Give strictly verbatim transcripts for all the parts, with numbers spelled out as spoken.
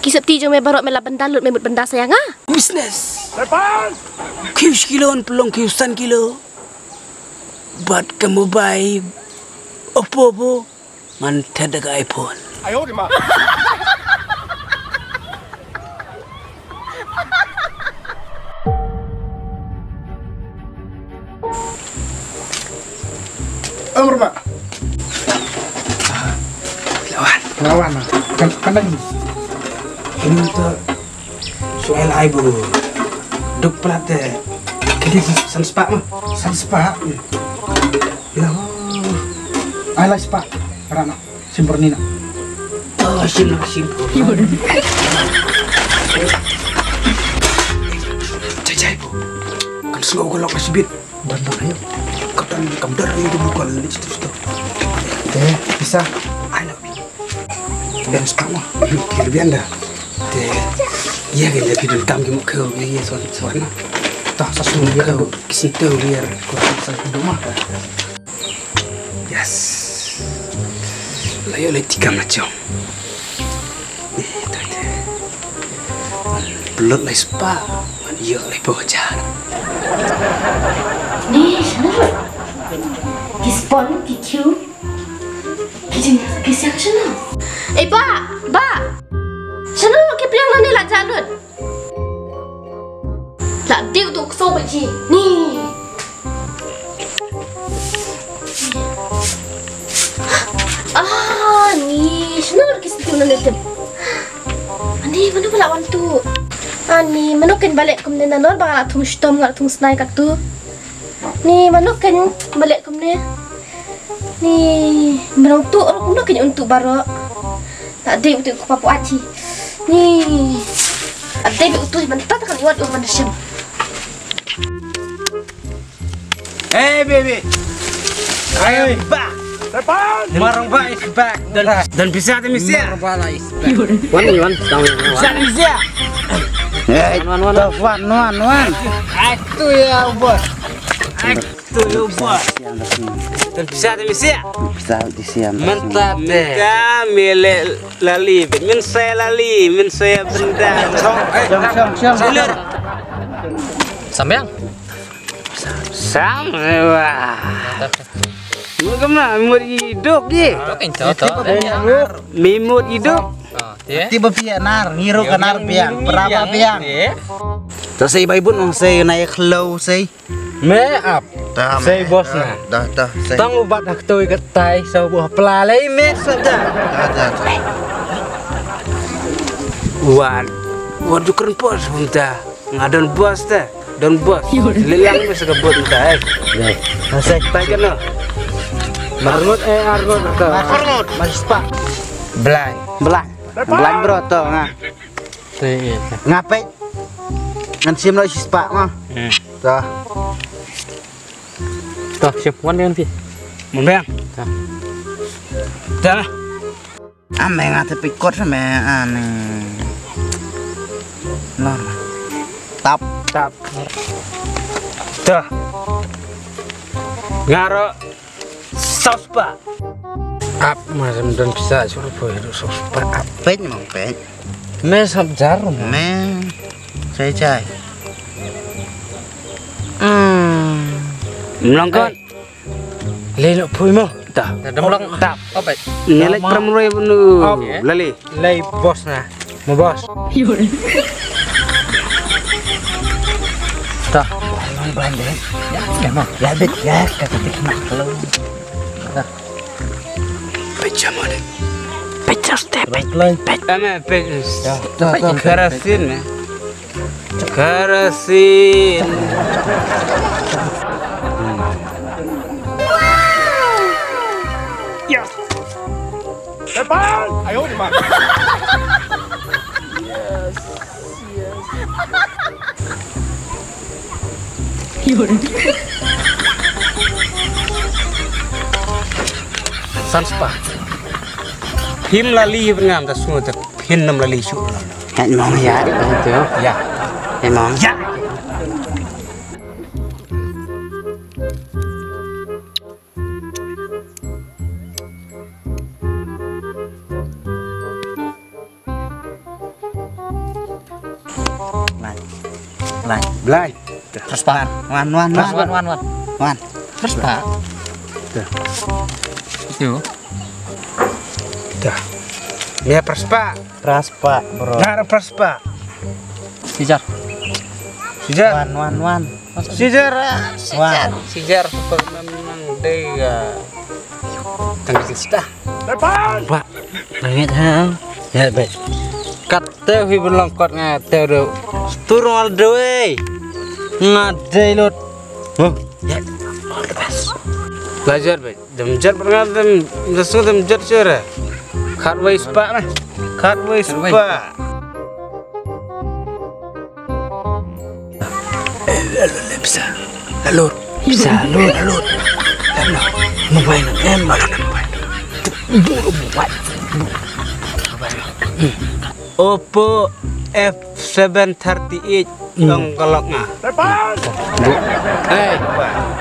Ki sopti jong me baroh me la bynda lut, me mut bynda sa ïa nga. Business. Kiew shi kilo, pynlong kiew san kilo. Bad ka mobile Oppo, Oppo. Ngan thied da ka iPhone. Amr ma. Lawan. Lawan. Kan kan lagi. Ini untuk soal ibu. Duk pelat deh. Kini san spah mah. San spah. Lah. Ai lai spah. Rana. Simpur ni na. Oh, simpur, simpur. Jai, jai, bu. Kan slow golok na sibit. Dan, dan, ayo. Katan kam dar ni tu bukan ni situ, situ. Eh, bisa. Ayo. Dan sekarang mah. Kira biar dah. Te, ïa, kita pidul kam ki mukau ni, ïa, suan, suan mah. Tah, sa suan ïa, kau, kisi tu biar kau sa dulu mah. Yes. La ïoh lai tikam la jong. Eh, tai te. Pelot lai spah, man ïoh lai phew hajar. Ni, shano? Ki spon, ki kiew. Ki jing, ki siang shano? Eh, bah, bah. Shano ki pliang lane la jah lut? La dei utu u ksew bad ji. Ni. Ah, ni. Shano ki sngewthuh na ne tem. Ani, mano ba la wan tu? Ani, mano ken ba leh kumne na nor ba nga la thung shitom, nga la thung snai katu. Ni, mano ken ba leh kumne? Ni, mano tu, mano ken un tu baroh. La dei utu ko papu aji. Ni. La dei utu mynta ta kan iwat u ban shim. Hey baby. Hey ba. Marang ba is back. Dan dan bisa te misi. Marang ba is back. Wan wan. Bisa te misi. Hey, wan wan wan wan. Aku ya bos. Aku ya bos. Dan bisa te misi. Bisa te misi. Mentap deh. Mentap mele. Lali, min sa lali, min sa benda. Shong, shong, shong. Samyang. Sam, wah. Mut kama, mut iduk ye. Tok in to, to. Mimut iduk. Ti ba pia nar, ngiru ka nar biang, berapa biang? To sei bai bun ong sei nai khlo sei. Me ap. Sei bos na. Dah dah sei. Tang ubat hak toi ka tai sa bu pla lei me sa da. Dah dah. Wan. Wan ju kren bos unta. Nga don bos ta. Don bos. Lelang me sa ka bot unta eh. Deh. Sei tai ka no. Arngut eh arngut to. Arngut. Mas pa. Belai. Belai. Belai bro to nga. Nga peit. Ngan sim noh shi spah ma. Dah. Dah, sim wan dengan pi. Mun bang. Dah. Dah. Ame nga te peit kot sa me ani. Nor. Tap. Tap. Dah. Ngaro. Saw spah. Ap ma sem don pisa sur poi ru saw spah ap. Peit ma peit. Me sap jarum. Me. Chai chai. Hmm. Mlong kon. Le no pui mo. Ta. Dam long. Tap. Apa? Ngelek pram roi bunu. Lali. Lei bos na. Mo bos. Dah. Bang bang deh. Ya, ya ma. Ya bet ya kata tik nak lo. Dah. Pecah mana? Pecah step. Pelan. Pecah. Ame pecah. Ya. Dah dah. Karasin me. Karasin. Yes. Depan. Ayo di mana? Yes. Yes. San spah. Phim lali ngam ta sngewthuh. Phim nam lali shu. Hei mong ya. Ya. Hei mong. Ya. Blai. Blai. Praspa. Wan, wan, wan. Wan, wan, wan. Wan. Praspa. Dah. Itu. Dah. Mia praspa. Praspa, bro. Ngar praspa. Sijar. Sijar. Wan, wan, wan. Sijar. Ah, sijar. Sijar. Super memang dega. Tang kita. Ba. Nangit ha. Ya, baik. Kat te wi belong kot nga te do. Stur ngal do, eh. Nga dei lut. Huh. Ya. All the best. Belajar, baik. Dem jot pernah dem, dem jot sure. Khat wei spa meh. Khat wei spa. Eh, lalu le bisa. Lalu. Bisa, lalu, lalu. Lalu. Mobile, eh, mana mobile? Buru mobile. Oppo F seven thirty-eight tong kalok nga. Hey,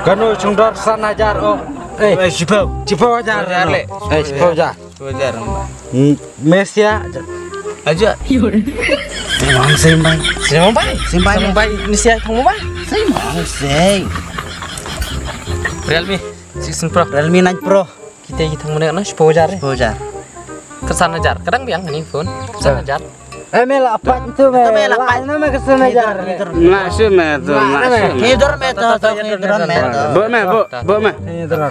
kano chungdor san hajar o. Hey, chipau. Chipau hajar. Chipau hajar le. Hey, chipau hajar. Chipau hajar. Hmm, Mesia. Aja. Simang, simang. Simang bai. Simang bai. Simang bai. Mesia kamu bai. Simang, simang. Realme sixteen Pro. Realme nine Pro. Kita kita mana na sepuluh hajar. Sepuluh hajar. Kesan hajar. Kadang biang ni phone. Kesan hajar. Eh, me la pat tu me. Tu me la pat. Anu me kesan hajar. Nak su me tu, nak su me. Hidur me tu, tu hidur me tu. Bo me, bo, bo me. Hidur.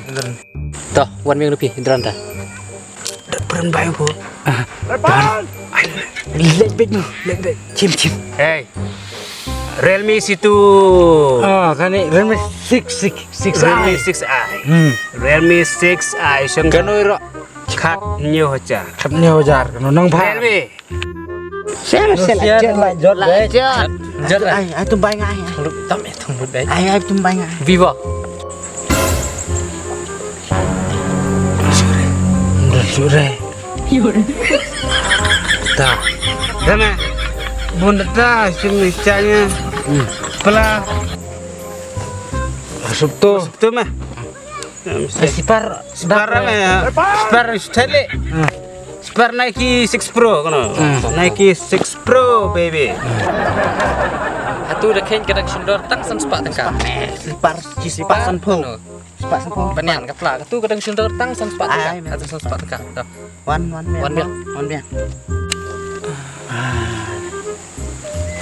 Tu, wan ming rupi hidur anta. Dah pernah bayar ko. Ai, lek bet nu, lek bet. Chim, chim. Hey. Realme situ. Ah, kani Realme six, six, six Realme I. Six I. Hmm. Realme six I. Kano iro? Khat hynñiew hajar. Khat hynñiew hajar. Kano nang ba? Realme. Siapa sih la jot, la jot, la jot. Jot. Ai, ai tum bai ngai. Tam eh tum bai. Ai, ai tum bai ngai. Vivo. Jure. Jure. Ta. Dana. Bunda ta sini chanya. Hmm. Pela. Sup tu. Sup tu mah. Sipar. Sipar mah ya. Sipar style. Hmm. Sipar Nike six Pro kano. Hmm. Nike six Pro baby. Atu da khein ka dang sendor tang san spah tyngka. Sipar, sipar san phew. Spah san phew. Panian ka pla. Atu ka dang sendor tang san spah tyngka. Ai, man. Atu san spah tyngka. Wan, wan biang. Wan biang. Wan biang. Ah.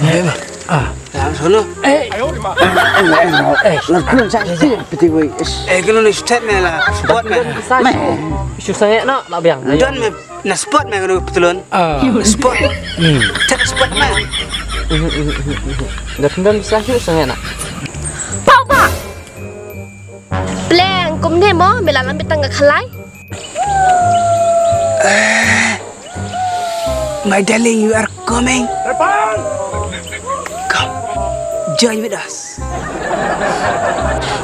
Eh, ah. Dah sono. Eh. Eh, eh, eh. Lagu sa si piti wei. Eh, kena ni step me la. Spot me. Me. Susah ya nak, nak biang. Don me na spot me kena petulun. Ah. Spot. Hmm. Cak spot me. Dah tendang susah juga sangat nak. Pau ba. Pleng kumne mo me la lambit tang ka khalai. Eh, my darling, you are coming. Come, join with us.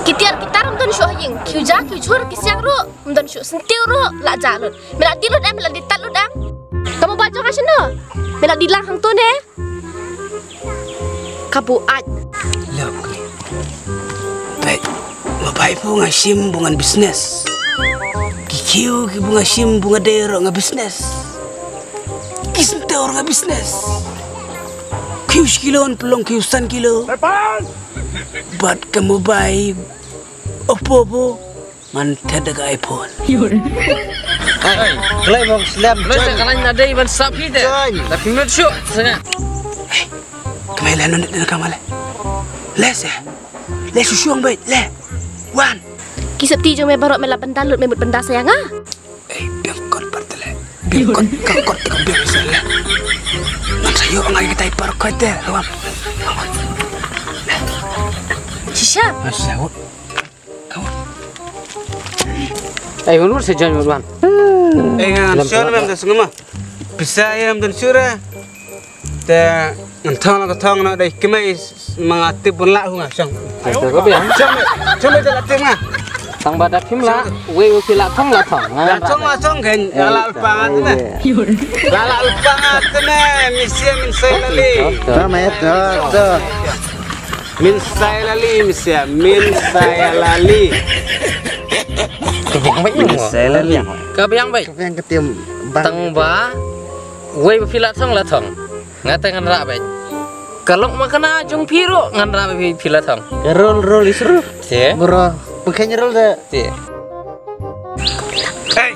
Ki tiar ki tar ym don shuh ha ïing, ki uja ki ujhur ki siang ruh ym don shuh, syntiew ruh la ja lut. Me la die lut em, me la die tat lut em. Ka mobile jong nga shano? Me la die lang hangto ne. Ka buaid. Lok. Peit, mobile ba nga shim ba ngan business. Ki khiew kiba nga shim ba nga dei ruh nga business. Ki syntiew ruh nga business. Khiew shi kilo, pynlong khiew san kilo. Bad ka mobile Oppo ba ngan thied da ka iPhone. Hey, kloi mo slem. Kloi sa ka lain na dei ban sap hi te. Join. Tapi mut shu sanga. Hey, kemai le nun dei ka male. Le se. Le shu shuang beit le. Wan. Ki sap ti jong me baroh me la benda lut me mut benda sayang ah. Hey, biang kot pat le. Biang kot, ka kot te ka biang se le. Ngan sa ïoh ngai kita ipar kot te. Wan. Shisha. Shisha. Ei, wan wan sa jan wan wan. Ei, ngan shon mem da sngama. Pisa em dan sura. Te ngan thong la ka thong na dei kemai ma nga tip bun la hu nga shong. Te ko biang. Shong, shong te la tip nga. Tang ba da phim la, wei wei phi la thong la thong. La thong la thong kan, la la pa nga te. La la pa nga te ne, misia min sai la li. Tama ya to, to. Min sai la li, misia, min sai la li. Ka biang beit. Min sai la li. Ka biang beit. Ka biang ka tim bang. Tang ba, wei ba phi la thong la thong. Nga te ngan rah beit. Ka lok ma kane jong phi ruh ngan rah ba phi phi la thang. Ka rol rol is rol. Te. Bro, bukan rol da. Te. Hey.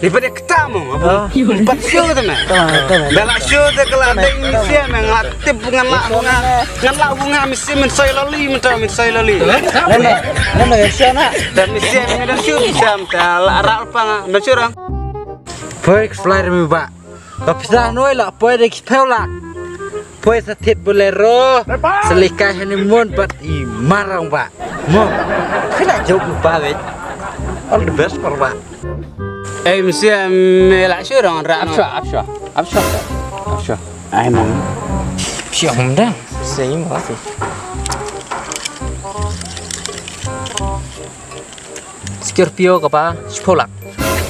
Lipat dia ketam apa? Lipat show tu meh. Tama tama. Dah lah show tu kalau ada misi meh ngatip ngan lah bunga ngan lah bunga misi men soi loli men tau men soi loli. Nana nana ya show na. Dan misi meh ada show bisa men tau lah rak pang ah. Dah show orang. Phoih flyer mi ba. Ka pisa noi la poi de ki phew lak. Poi sa thit Bolero. Sa leit kai honeymoon bad i marang ba. Mo. Kena jok ba wei. All the best por ba. Ei msia me la shu rong ra. Apsha apsha. Apsha. Apsha. Ai mong. Siang mendang. Sei mo si. Scorpio ka pa, sepuluh lak.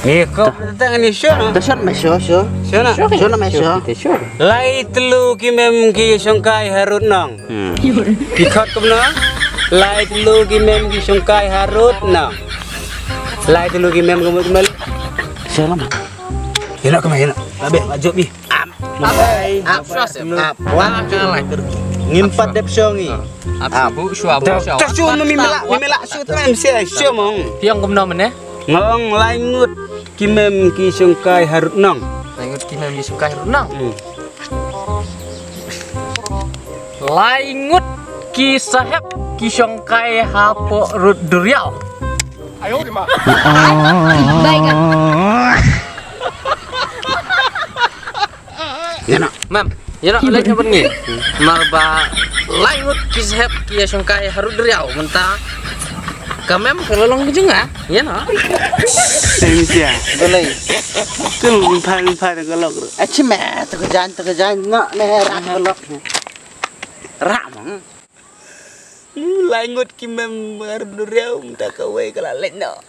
Eh, kau datang ni sure. Dah shot mai sure sure. Sure nak? Sure nak mai sure. Lai telu ki mem ki shongkai harut nong. Ki khot kumno? Lai telu ki mem ki shongkai harut nong. Lai telu ki mem kumno kumno? Sure lah. Ina kumno ina. Abeh majok bi. Ap. Ap. Ap. Ap. Ap. Wah, kalah. Ngim pat dep shong i. Ap. Ap. Bu shu abu shu. Ta shu mi mela mi mela shu tang M C I shu mong. Piang kumno mene? Ngong lai ngut ki mem ki shongkai harut nong. Lai ngut ki mem ki shongkai harut nong. Hmm. Lai ngut ki sahep ki shongkai hapoh rut duriau. Ayo di ma. Baik. Ïa noh. Mem, ïa noh leit noh ban ngi. Mar ba lai ngut ki sahep ki ïa shongkai harud duriaw mynta. Ka mem ka la long ki jong nga. Ïa noh. Seng sia. Balei. Tu phai phai ka lok. Achi me tu ka jan tu ka jan noh ne rak ka lok. Rak mong. Lai ngut ki mem harud duriaw mynta kawei ka la leit noh.